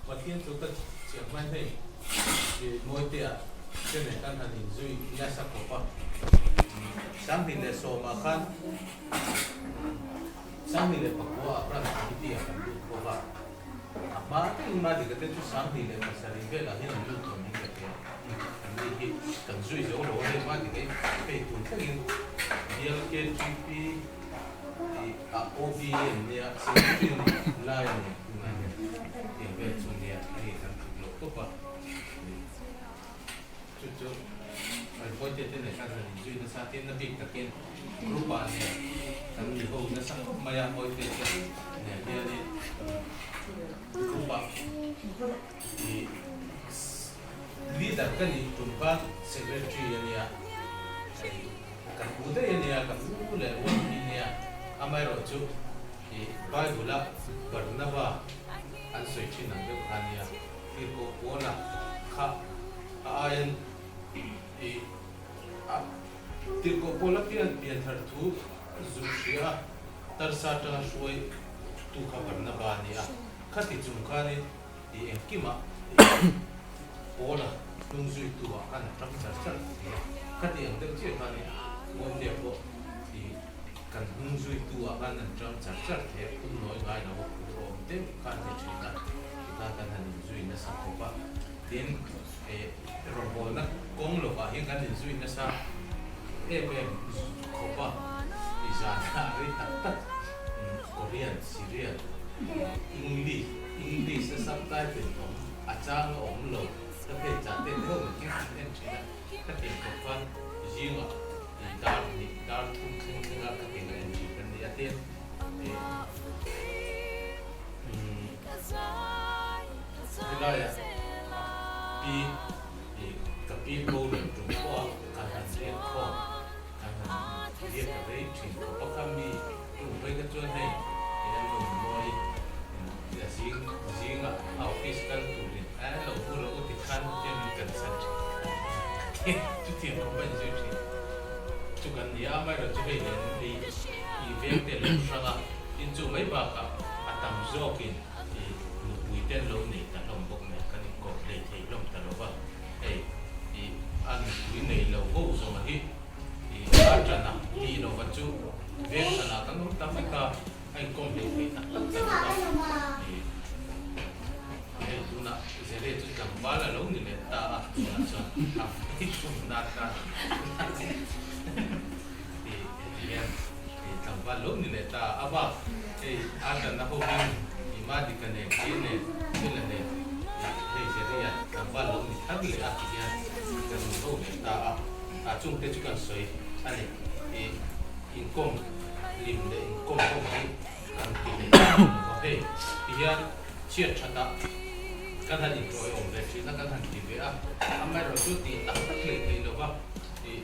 Pathian chu ka chiah hmain hei Mawitea te nen kan han inzui nasa khawp a. 2010 ah khan 2009 ah Branch Committee ah kan lut bawk a. A hma tengin Madika te chu 2007 velah hian an lut tawh niin ka hria. An ni hi kan zui zo lo a hei Madika hi hei tun thlengin bial KTP a OB an nia Secretary lai a ni tunah hian tiang vel chu nia hei kan tluk loh tawp a chu chu Rainbow-te te nen khan han inzui nasa tin a bik takin group ah nen kan ni ho nasa khawp mai a Mawite te nen hianin group ah ih leader ka nih tum khan secretary a nia hei. Kan u daih a nia, kan u leh rual hi nia. Amaherawhchu i Bible-a Barnaba an sawi thin ang deuh kha nia, Tirhkoh Paula kha a aiin i a Tirhkoh Paula pian pian thar thu zuk hria a, Tarsa atanga hruai tu kha Barnaba a ni a. Khati chung khanin i engkimah i Paula hnungzuitu ah khan a tang char char ti a. Khati ang deuh chiah khanin Mawite pawh i kan hnungzuitu ah khan an tang char char thei a, phun nawi ngai lo a phur awm deuh khan ti thin a, tikhan kan han inzui nasa khawp a. Tin, e rawngbawlna kawng lovah hian kan inzui nasa em em khawp a, i zanah rei tak tak Korean, Syrian, English, English a subtitle awm a chang a awm lo ka phei chah te deuh in hi kan en thin a, ka tih khawp khan zingah i dar hnih dar thum thleng thleng a ka tih a en thin kan ni a tin umm helaiah pi i ka pi boral tum pawh a kan han riak khawm kan han riak a rei thin khawp a kha mi Tum phei kha chuan hei an rawn mawi a zing zinga a office kal turin a lo hmu lo u ti khan tia min kan san thin chutiang khawp a inzui thin chu kan ni a, amaherawhchu hei nen hei i veng te lo hrang a, tin chu mai bakah a tam zawkin i nupui te an lo nei ta hlawm bawk nen kan inkawp hlei thei hlawm ta lo va, hei i a nupui nei lo ho zawng a hi. I a ṭan a tih lova chu veng hranah kan awm ta vek a, a inkawm hlei thei tak tak ta lo va. I hei tunah Zere chu tlangval a lo ni leh ta a, tunah chuan a vei thum nata i heti hian i tlangval lo ni leh ta a, a bak hei a ṭan a hovin i Madika nen ke nen Fela nen i hei Zere-a tlangval lo ni thar leh a ti hian kan ni ho leh ta a. A chungte chu kan sawi a ni. I inkawm hlim leh inkawm ho hi kan ti leh ta lo va. Hei ti hian chhiat that ah kan han inṭawiawm ve thin a, kan han ti ve a. Amaherawh chu tih tak tak leh thei lo va, i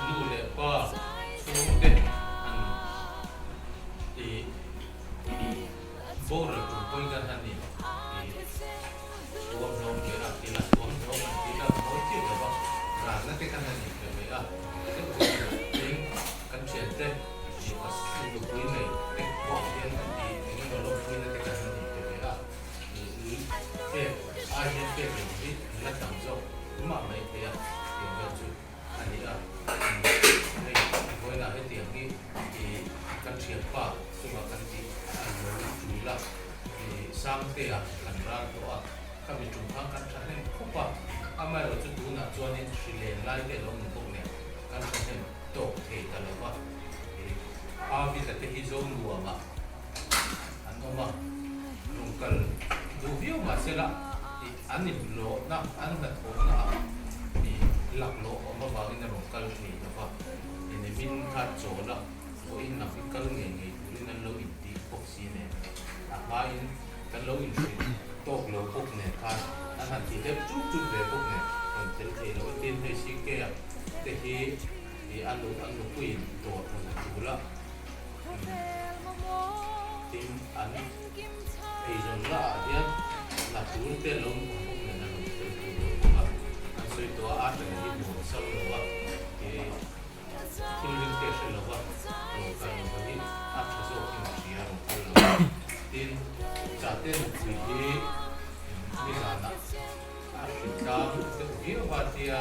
nu leh pa chhungte han i boral tum pawhin kan han i Thuam hlawm ve a, tila thuam hlawm an ti la, mawi chiah lo va, ralna te khan an inpe ve a, deuh deuh in tin kan thian te ih pasal nupui nei te pawh hian ih eng emaw lawmpuina te khan an inpe ve a, ih pek ai hian pek lo hi an la tam zawk mah mai thei a, tiang vel chu a ni a, hei vawiinah hetiang hi ih kan thianpa chungah kan tih a lo tul a. I Sangtea kan ral tawh a, khami tum khan kan tha hnem khawp a, amaherawh chu tunah chuanin hri len lai te a lo ni bawk nen kan tha hnem tawk thei ta lo va. I Avita te hi zo nuamah an awm a, rawn kal duh viau mahsela i an inhlawhna, an hnathawhna ah i laklawh awm avangin a rawn kal thei lo va, i nimin kha chawl a, vawiin lam hi kal ngei ngei turin an lo intih bawk si nen a hmain kan lo inhrilh tawk lo bawk nen khan an han ti deuh chuk chuk ve bawk nen rawn tel thei lo a tin hei CK a te hi ih a nu an nupuiin dawr rawn a tul a tin an eizawn lah ah hian hna tul te lo awm bawk nen a rawn tel thei lo bawk a an sawi tawh a a tana hi nuam sam lo a ih Thil ring te hre lova rawn kal lova hi a tha zawkin a hria rawn kal lo a. Tin, Chate nupui hi. A hritlang deuh viau a tia,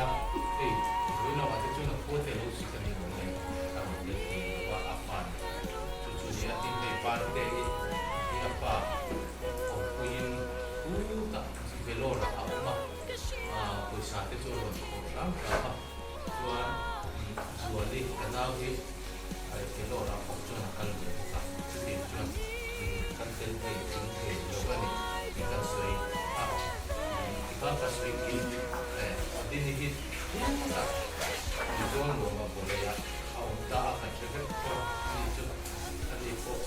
hei vawilovah te chuan a khua te lo sik a ni awm e, a rawn tel thei lo va, a pa nen chu chu nia tin hei Parte hi hi a pa awmpuiin khutah Vellore ah a awm a, pawisa te chu a rawn khawh hram hram a, chuan Zuali ka nau hi Vellore ah bawk chuan a kal ve bawk a, chutiang chuan kan tel thei tling thei lo a ni tih kan sawi a, tikhan ka sawi khi Dini hi thutah Mizoram nuama bawlei ah a awm ta a kan hre vek tawh a ni chu a ni pawh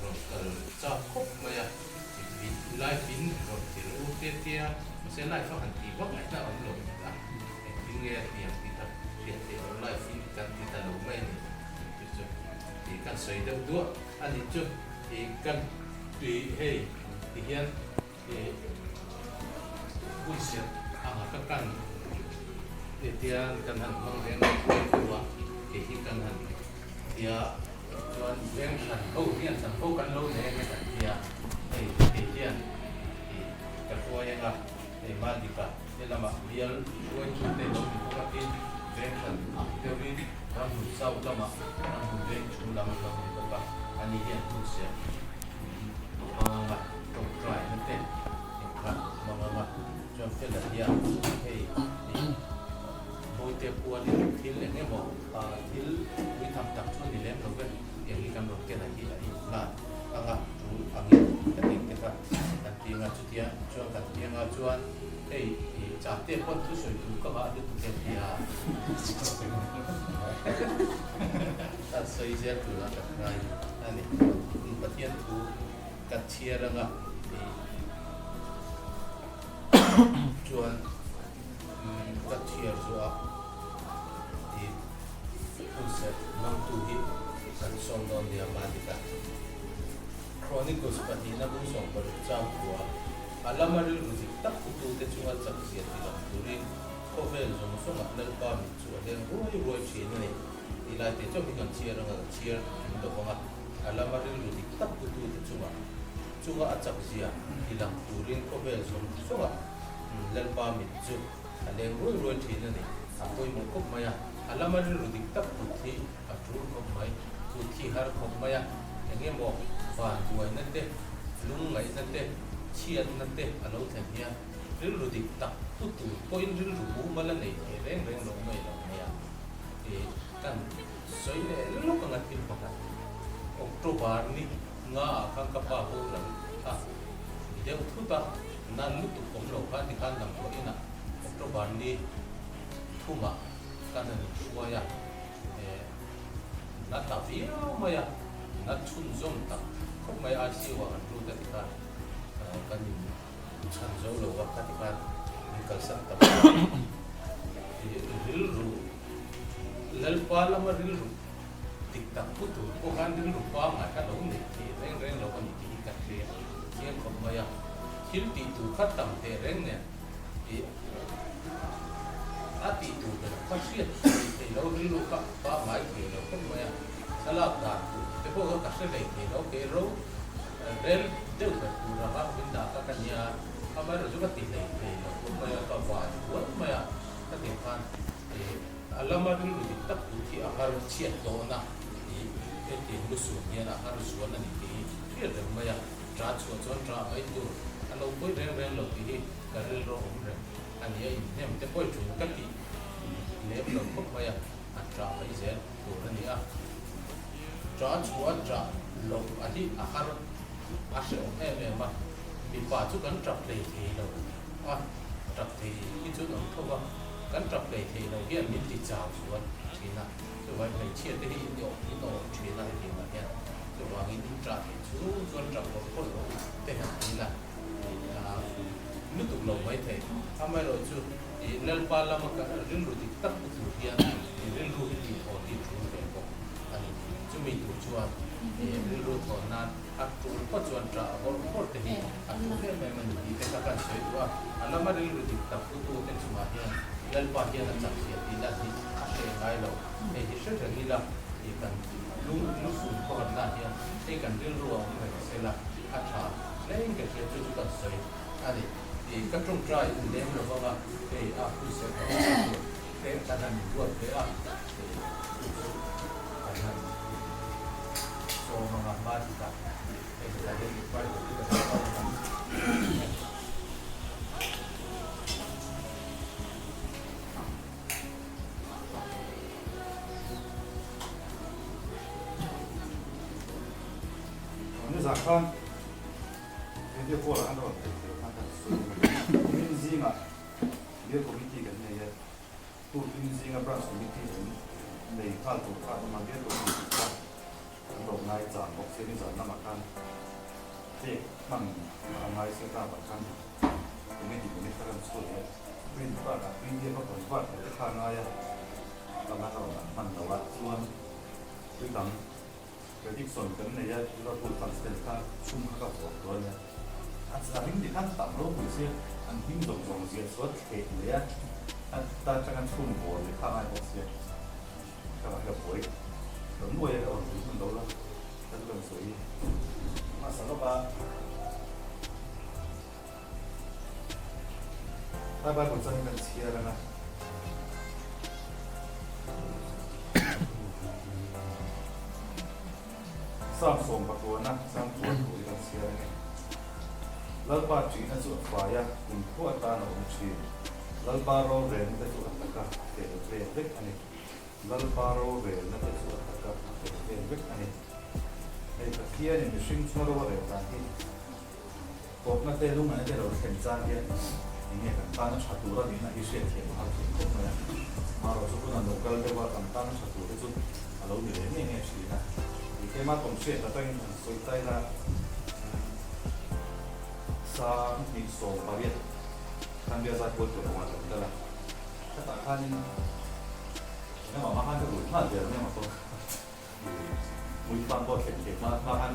rawn kal chak khawp mai a. Life in rawn ti rawh u te tia mahse life a han tih vak ngaihna a awm lo a, engtin nge a ti ang tih kha hriat theih loh life in kan ti ta lo mai a ni chu chu tih kan sawi deuh duah a nih chu ih kan tui hei ti hian ih hunserh anga ka kan tia kan han hmang reng reng deuh a kei hi kan han tia. Chuan veng hran ho hian hran ho kan lo nei ange kan tia, hei kei hian ih ka hruai anga, hei Madika he lamah bial hruai chu te lo ni bawk a tin veng hran ang deuhin ramhmun south lamah ramhmun veng chung lam an lo ni bawk a, ani hian hmun serh hmang anga tawngtai na te engkhat hmang anga chuan fela hian hei ih Bawihte pualin thil eng emaw thil pui tham tak chu a ni lem lo ve, tiang hi kan rawn ken a hi a inhlan ang a, tul angin ka tih te kha kan piang a, chutia chuan kan piang a chuan hei i chahte pawn thusawi tur ka ngah lutuk e tia kan sawi zel turah kan ngai a ni. Pathian thu kan chhiar ang a chuan. Ka chhiar zuah tih hunserh hmangtu hi kan sawm dawn nia Madika. Chronicles pahnihna bung 16 chang khua a lama rilru dik tak putute chunga chak zia ti lang turin khawvel zawng zawngah Lalpa mit chu a leng ruai ruai thin a ni tih lai te chauh hi kan chhiar anga kan chhiar kim lo vang a, a lama rilru dik tak putute chunga chunga a chak zia ti lang turin khawvel zawng zawngah Lalpa mit chu a leng ruai ruai thin a ni. A pawimawh khawp mai a, a lama rilru dik tak kut hi a tul khawp mai, kut hi har khawp mai a, eng emaw van buaina te, lungngaihna te, chhiatna te a lo thlen hian rilru dik tak pu tur pawhin rilru mumal a nei thei reng reng lo mai lo mai a, tih kan sawi leh lawk anga thil pakhat October ni nga ah khan ka pa boral a deuh thut a. Nan lutuk awm lo kha tikhan damdawi inah October ni thumah kan han inhruai a, eh na ta viau mai a, na chhunzawm tak khawp mai ICU ah kan lut a tikhan kan in chhan zo lo a kha tikhan min kalsan ta mai a, rilru Lalpa lama rilru dik tak pu tur pawh khan rilru pangngai kha lo nei thei reng reng lo a ni tih hi ka hria chiang khawp mai a. Thil tih tur kha tam teh reng nen ih a tih tur ber kha hriat thei thei lo rilru kha pangngai thei lo khawp mai a. Thlalak dan tur te pawh kha ka hre hlei thei lo kei ro rel deuh ber tur anga min dah kha ka nia amaherawhchu chu ka ti hlei thei lo khawp mai a ka van buai mai a ka tih khan ih A lama rilru dik tak tur khi a har chhiat dawn a tih hetiang lusun hian a har zual a ni tih hi hriat reng mai a, ṭah chhuah chuan ṭah mai tur a lo pawi reng reng lo tih hi ka rilru awm reng a ni a, inhnem te pawi ṭul ka tih lem lo khawp mai a, a ṭah mai zel tur a ni a. Ṭah chhuah ṭah loh a hi a har a hrehawm em em a, mipa chu kan ṭap hlei thei lo a, ṭap thei hi chu an awm tho va. Kan tap hlei thei lo hian min ti chau zual thin a, chuvang hmeichhia te hi in awh in awh thin a hetiang ah hian chuvangin in tah theih chu chuan tap bawrh bawrh lo te han ti ila ih a lutuk lo mai thei. Amaherawhchu ih Lalpa lama ka rilru dik tak pu tur hian ih rilru hi tih thaw hi tul ve bawk a ni. Chumi tur chuan ih rilru thaw nan a tul phawt chuan tah bawrh bawrh te hi a tul em em a ni tih te kha kan sawi duh a. A lama rilru dik tak putu te chungah hian Lalpa hian a chak zia tih lan hi a hre ngai lo. Hei hi hre reng ila tih kan lu lusun khawhatna hian hei kan rilru a awm reng sela a tha hle in ka hria chu chu kan sawi. a ni. I ka tawngtai lem lo vanga hei a huisel ka hmu tur te kan han inbuat ve a, hei chu chu kan han sawm anga hma tikah hei hetah hian inpar turin ka tawngtai ang. Nizan khan video call ah an rawn theih thei khan kan sawi a ni. Kumin zingah Bial Committee kan nei a, tukin zinga Branch Committee an nei nghal tur kha an awm a, Bial Committee kha an rawn ngai chang bawk sia nizan lamah khan pek hman a ngai sia tlakah khan Committee committee kha kan chhuah leh print bakah pdf a convert leh te kha a ngai a, tlangah ka rawn an hman lo a, chuan thil dang Prediction kan nei a, Liverpool fans ten kha chhum kha ka vuak dawn a, a hming ti khan tam ropui sia, an hming zawng zawng ziah chuan thleh leh a, a ta atanga chhum vawn leh kha a ngai bawk sia, ka va hla buai ka nuai a ka rawn tui hman lo la, ka chu kan sawi hmasa lawk a. Tlai Bible chuan kan chhiar ang a. Psalm sawmpakuana chang puan tur hi kan chhiar ang e. Lalpa ṭihna chu a fai a, kumkhua atan a awm ṭhin. Lalpa rorelna te chu a taka a fel vel vek a ni. Lalpa rorelna te chu a taka a fel vel vek a ni. Hei Pathianin mihring chunga ro a rel dan hi Kawpna te lungngaihna te lo thlen chang hian eng nge kan tana tha tur a nihna hi hriat thiam a har thin khawp mai a. Marawh chu hun an lo kal deuh a, kan tana tha tur te chu a lo ni leh nge nge thin a. Ih tlema tawng hriat atangin han sawi ta ila, 2018 khan Biazai Pawl tur rawngah kan kal a, khatah khanin engemaw mah khan ka rui nghal der mai ang a pawh. Hmuifang pawh thlen theih hma hma khan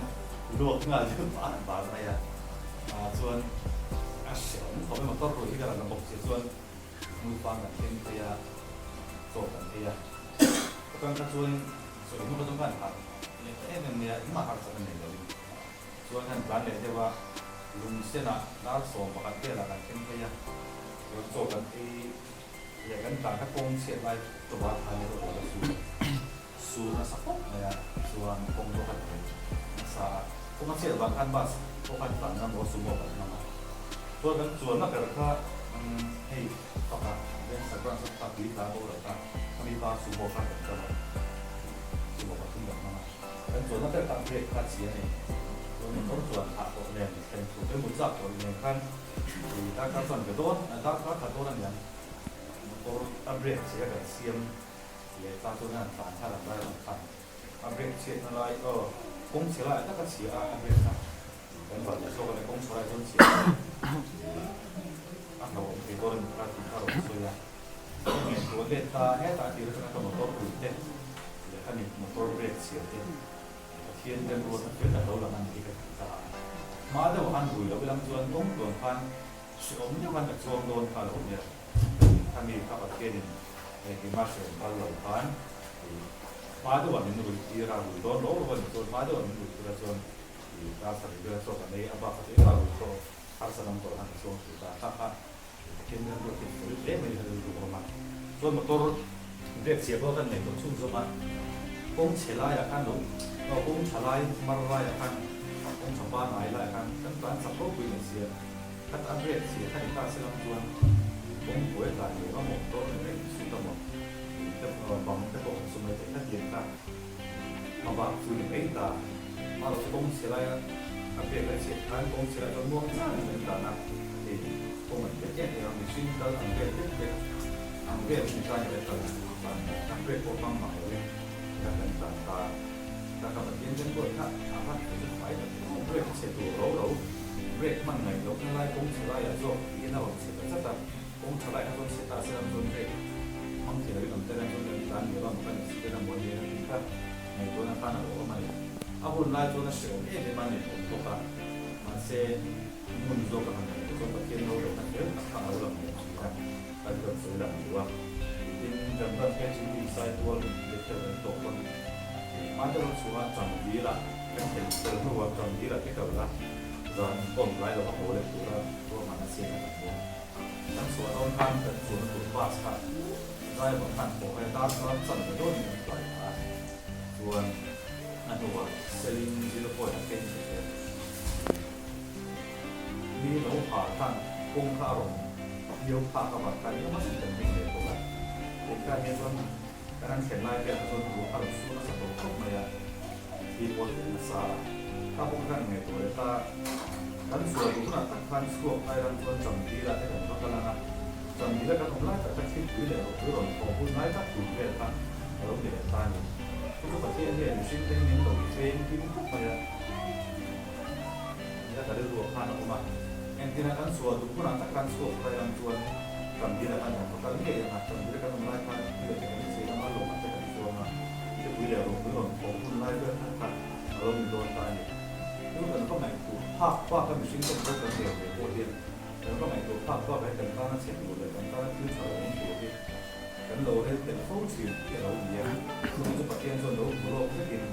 luak nghal deuh bar bar mai a, chuan a hrehawm khawp e motor ruih hi ka rawn la bawk che chuan hmuifang kan thleng phei a, chaw kan ei a, atang kha chuan sawi hnu kha chuan ka han harh leh ta em em mai a, engmah harsat a nei loin chuan han tlan leh deuh a, lungsenah dar 11 velah kan thleng phei a, chuan chaw kan ei leh kan tlan kha kawng chhiat lai tawpa khan erawh ruah a sur. Sur nasa khawp mai a, chuan kawng pawh kha thei nasa a, kawng a chhiat vang khan bus pawh khan tlan na maw sumo kan hmang a, chuan kan chuanna ber kha hei pakhat Vengsa branch a kha tui tla bo lo kha khami pa sumo khan kan kal a, sumo pathum kan hmang a, kan chuanna ber kha brake kha a chhi a ni, chuan motor chuan thlah tawh nen thlen thu te mut zak tawh nen khan darkar chuan ve dawn darkar khat dawn a niang motor a brake chhi a kan siam. Leh ta chuan an tlan kha lam lai lam khan a brake chhiatna lai aw kawng chhe lai tak a chhia a a brake kha kan val leh zawk a ni kawng chhe lai chuan chhia a hlauhawm thei dawn a ni kha tih kha a rawn sawi a heng tuan let ta hetah a tir atanga ka motor ui te leh khani motor brake chhia te Pathian remruat a fel tak lo lang a ni hi ka ti ta a hma deuh ah khan rui loh ilang chuan kawng tuan khan hrehawm deuh khan ka chuang dawn kha a lo nia khami kha Pathianin Engkima hriat phal lo khan i hma deuhah min rui tir a, rui dawn lo lo a nih chuan hma deuhah min rui tir a chuan i dar sarih vel a chhuak a nei a bak kha chu engmah rui tawh harsa dang tawh khan ka chuang thei ta kha kha Pathian hian ruat hi fel hle mai kha rilru a awm a. Chuan motor brake chhia pawh kan nei tawh chhunzawm a, kawng chhe laiah khan lo kawng tha lai mar laiah khan kawng tha pangngai laiah khan kan tlan chak ropui mai sia. Khat a brake chhia kha ni ta se lam chuan kawngpui a tlan leh emaw motor leh mai sut emaw te bang te pawh kan sum mai thei kha tiang kha a bak chu ni mai ta. Mahse kawng chhe laia a brake a chhiat khan kawng chhe lai chuan muang changin kan tlan a, hei kawng an piah em em a mihring kal ang vel vek vek ang vel hi ni ta ni kan kal tlan kan brake pawh hmang mah loin kan kan tlan ta. Ta ka Pathian kan ruat kha a va thei fai tak em brake chhe tur ro ro. Brake hman ngaih loh na lai kawng chhe laiah zawk tiin a rawn chhe ta chat a, kawng tha lai kha chuan chhe ta se lam chuan brake hmang thei loin awm tel ang chuan kan tlan leh a maw kan accident a maw nia ka tih kha ngaihtuahna khan a lo awm a ni. A hun lai chuan a hrehawm em em a ni awm bawk a, mahse hmun zawk a han ngaihtuah chuan Pathian lo rehna fel tak kha a lo lang leh thin a, kan rawn sawi lang duh a. Tin, kan ram KGB Saitual Bethel kan tawk pawn hma deuh a chhunga Changdila kan thlen fel hnuah Changdila te kal a. Zan inkhawm tlai lova haw leh tura ruahmanna siam a kan bawk. Kan chhuah dawn khan kan chuan tur bus kha driver khan pawh he darkar chanve dawnin kan tlai phah a, chuan a hnuah Seling zero point a keng thei hle. Ni lo ha khan kawng kha a rawn hliau phak avang khan engemaw zet kan ding leh bawk a, tikhan hian chuan Kan han thlen lai velah chuan ruah a rawn sur nasa tawh khawp mai a, thli pawh a tleh nasa a, kha pawh khan ngaihtuah leh ta. Kan chhuah duh hunah tak khan chhuak lai ram chuan Chamdila te kan va kal ang a, Chamdila kan awm lai tak kha thlipui leh rawpui rawn thawh hun lai tak tur vel kha a lo ni leh ta a ni. Chu chu Pathian hian mihring te hi min lo veng kim khawp mai a, nia ka rilruah khan a awm a, engtin a kan chhuah duh hunah tak khan chhuak lai ram chuan Chamdila khan kan va kal ngei ang a, Chamdila kan awm lai khan thil te kan chei ang a, lawngah te kan chuang a, thlipui leh rawpui rawn thawh hun lai vel khan kha a lo ni dawn ta a ni. Chu kan va ngaihtuah phak bak a mihring te pawh kan nel ve pawh hian kan va ngaihtuah phak bak ah hian kan tana chhe tur leh kan tana thil tha lo awm tur hi kan lo rel tel fo thin tih a lo ni a. Chumi chu Pathian chuan lo hmu lawk vekin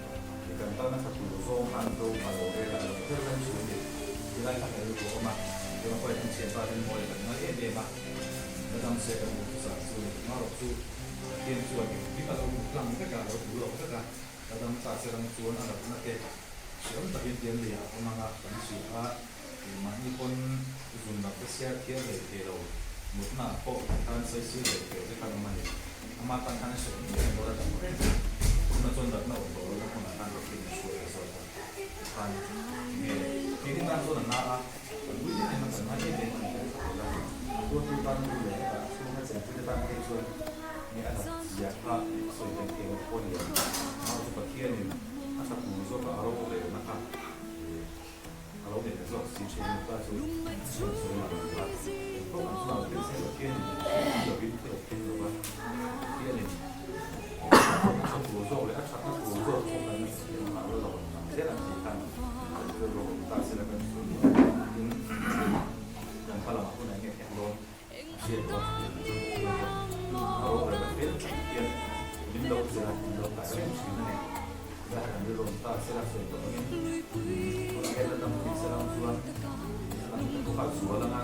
kan tana tha tur zawng khan ro a lo rel a, a lo rel reng thin a ni. Tilai kha kan rilru a awm a, tuna pawhin kan thianpa hi mawi kan ngai em em a, ka dam se kan duhthusam chu ni marawh chu Pathian chuan engkim a lo hmu tlang vek a, a lo hmu lawk vek a, ka dam ta che ram chuan a natna te hriam takin tiang lei ah a awm ang a, kan hria a, mahni pawn zun lam te siar thiam hlei thei lo, mutna ah pawh khan sawisir hlei thei te khan awm a ni. Ama tan khan a hriat em em dawn a dam reng a, tunah chuan natna awm tawh lohna hmunah khan Pathian a hruai a zawk a. Khan nge keini tan chuan a na a, kan ui em em a, kan ngai em em a ni kan tha thei a, a tuartu tan ru leh hetah a chhunga chenpui te tan phei chuan nge a nat zia kha sawi theih theih loh pawh a ni ang. Amah chu Pathianin a tha tur zawka a ro lehna kha a lo nei ta zawk si thin a, ta chu kan sawi lang lo va, engpawh kan sawi lang thei se Pathianin thil lovin thil a thleng lo va, Pathianin a tha tur zawk leh a thatna tur zawk pawh kan la hre thiam a, a lo la rawn lang zel ang tih khan kan rilru awm ta sela kan sawi duh a, tin kan hma lamah hunah enge thleng dawn a hriat loh a, chutiang chu Pathian hian a rorel a fel tak hian min lo zir a, min lo kai reng thin a ni. Tunah kan rilru awm ta sela sawi tawh angin tunah hian la dam thei sela ang chuan a lam te pawh kha zual anga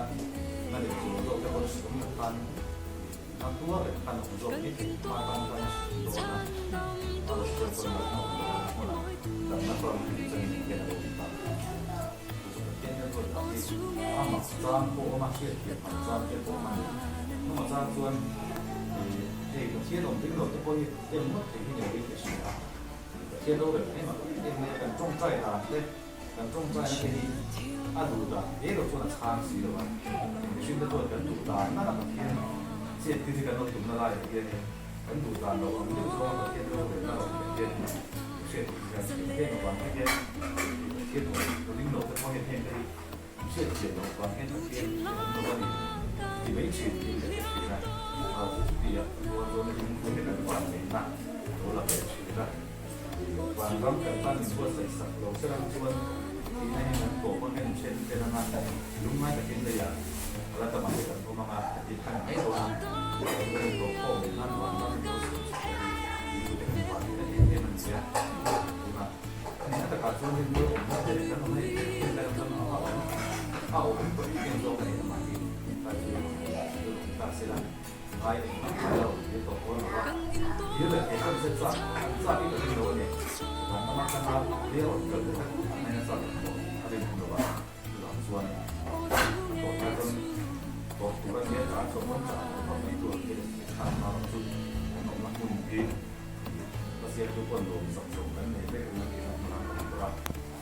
na leh zual zawk te pawh hriat awm tak khan Na tuar reng khan awm zawk mai thei hma tan khan a hrilh dawn a, a rawn chuan chuan natna awm lo ang hmunah damna chuan hrilh changin hian a lo ti ta. Chu chu Pathian hian ruat tak hi a mak chang pawh awm a, hriatthiam har chang te pawh awm a ni. Hnungah chang chuan hei Pathian awm ring lo te pawh hi em ngawt thei hi ni loin ka hria a, Pathian lo reng em a em mai a, kan tawngtai dan te, Kan tawngtaina te hi a duh dan hle lo chuan a chhang si lo a, mihring te chuan kan duh dan nana Pathian chet tir hi kan lo tumna laiah hianin kan duh dan lo ang deuh zawnga Pathian rorelna rawn thlen hian hriat thiam hian thiam heng avang te hian Pathian awm ring lo te pawh hian heng te hi hriat thiam loh vang hian Pathian hi a awm lo a ni ti mai thin tiin ka hre thin a, chu chutia rual chuan ringtu te kan vanneihna lo la ve thin a. Vanram kan tan inbuatsaih sak lo che ram chuan thihna hian kan tawp ang em then tel anga lungngai takin leiah a la tam ang te kan awm anga a tih khan mai dawn a, kan lo inhlawh khawm leh nan vanram in lo siam sak te hi rilru te kan vah leh em em a ni a, tunah nihna takah chuan rilru awmna te leh kan awmna in tel tel lai chuan a awm a awm tawh em em zawk a ni amah hi tai chu rilru awm ta sela. Ngai engmah ngai lo, thil tawh dawn lo a, thil leh thei kan zet chak, an chak i ka ring lo a ni. Van lama kana lia rawn kal te kha an ngaina chak ang tawh a rin lo a, chuvang chuan a tawh lai chuan tawh tur a nia tan chuan rawn chah tawh phawt mai tur thil leh khan hma rawh chu kan awmna hmun hi Pasiantu pawn lawm sak zawng kan nei vek ringawt tih hman hman ang tawh a,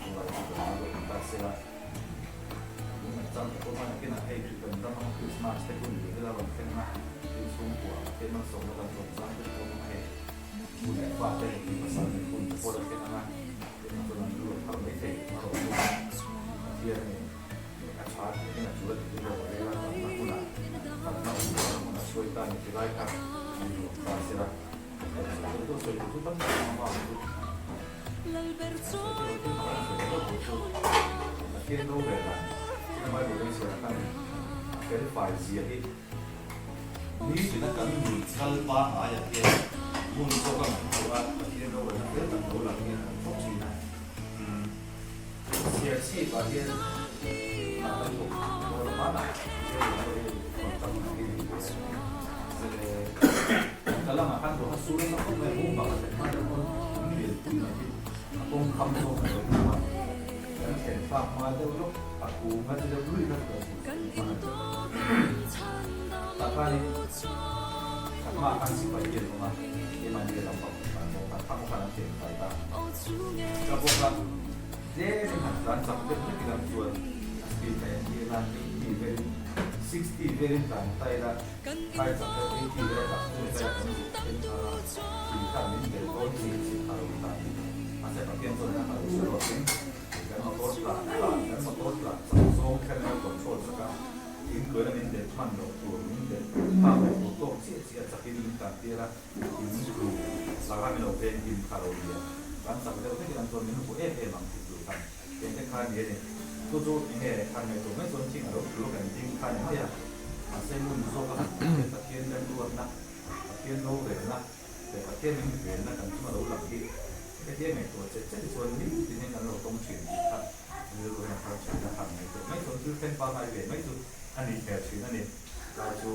chulai chu kan hma deuh ta sela. Lung chang te pawh hman akinah hei khi kan ram anga Christmas te hun leh vel a rawn thleng a, thil chhungkua Pathian malsawmna kan rawn chang te pawh hmang a hei hun leh fa te mi pasal leh hun te pawh la thleng anga tunah chuan an rilru a thar mai thei a rawn tum a, Pathian in a tha tih hian a tul a ti rilru a rel a, damna hunah damna awm lohna hmunah hruai ta ni ti lai kha an nuam ta sela sawi tur sawi tur chu tam tak a awm a ang chu. Pathian ro ve dan china Bible in chhiar khan a fel fai zia hi nitin a kan nun kal pangaiah hian hmun zawk a ngaihtuah a, Pathian ro rena fel tak lo lang hian a awm fo thin a. Chhiar chhip ah hian. Hna kan thawk dawn a hmanah Ka lamah khan ruah a sur nasa khawp mai a, bung bak a thlen hma deuh pawn an lian pui mai hi a kawng kham zawk a lo hmu a, kan thlen thlak hma deuh lawk a kung a ti deuh luih kha chu kan hmu hman a ni. Tah khanin ka hmaah khan sipai hi an awm a, keimahni leh lampang an awm a, thang khan an chen fai ta. Ka bawk a, tlemin han tlan chak deuh hlek ila chuan a speed kha entir nan 80 velin 60 velin tlan ta ila, Khai chak deuh 80 vel tak chu vel kan zuk then thar a, thil khan min bel dawn chin chin kha lo tlan in mahse Pathian chuan a lo hre rawh in kan motor tlan tlan kan motor tlan chak zawng kher lo control chak a, thing tluaina min bel hman loh tur min bel phak loh tur tawk chiah chiah chak in min tlan tir a, thing tlu laka min lo veng him kha lo nia kan chak deuh hlek in an chuan min hmu em em ang thing tlu khan eng te kha ni a ni chu chu enge khan ngaihtuah mai chuan thing a lo tlu a kan ding kha ni mai a. Mahse hmun zawk a han hmuh hian Pathian remruatna, Pathian rorelna leh Pathian min venna kan chunga lo lang hi hetia ngaihtuah chet chet hi chuan nitin hian kan lo tawng thin tih kha rilru hian a thar thin a, han ngaihtuah mai chuan thil thleng pangngai ve mai chu a nih hmel thin a ni. Lai chu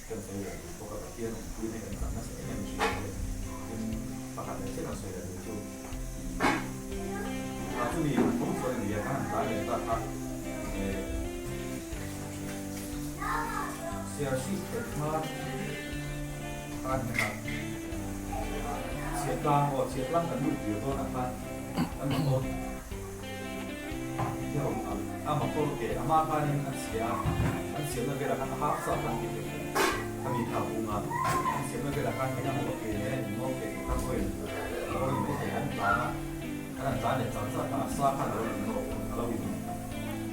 kan sawi leh duh bawk a, Pathian awmpui hi kan chak nasa em em thin a ni. Tin, pakhat leh chiah kan sawi leh duh chu ih a chumi han tawng chuan a ni a, kan han tlai leh ta kha eh. Siarhri thlen hma khan hmel a chhiatlang aw chhiatlang kan lut tir dawn ah khan kan motor hi a rawn kal a motor ke a hma khanin a chhia a an siamna velah khan a hak chak kan ti thei a mi kha a bung a an siamna velah khan eng emaw ke nen a inngawk thei tur khan oil a lo ni mai thei an tlan a kan han tlan leh char char khan a sa khan a lo inngawk a lo in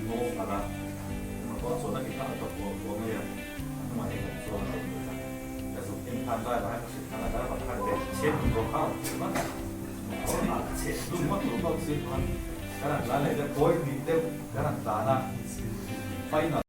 ngawk palh a. Motor chuan a ti kha a tawp kuah kuah mai a, a hnungah hian kan chuang a lo ni ta. Ka zuk en khan driver hian ka hrilh khan a driver khan leh chhe hlum rawh kha a rawn ti ringawt a, motor ah chhe hlum ngawt tur pawh si chuan kan han tlan leh deuh, kawi hnih deuh kan han tlan a, final.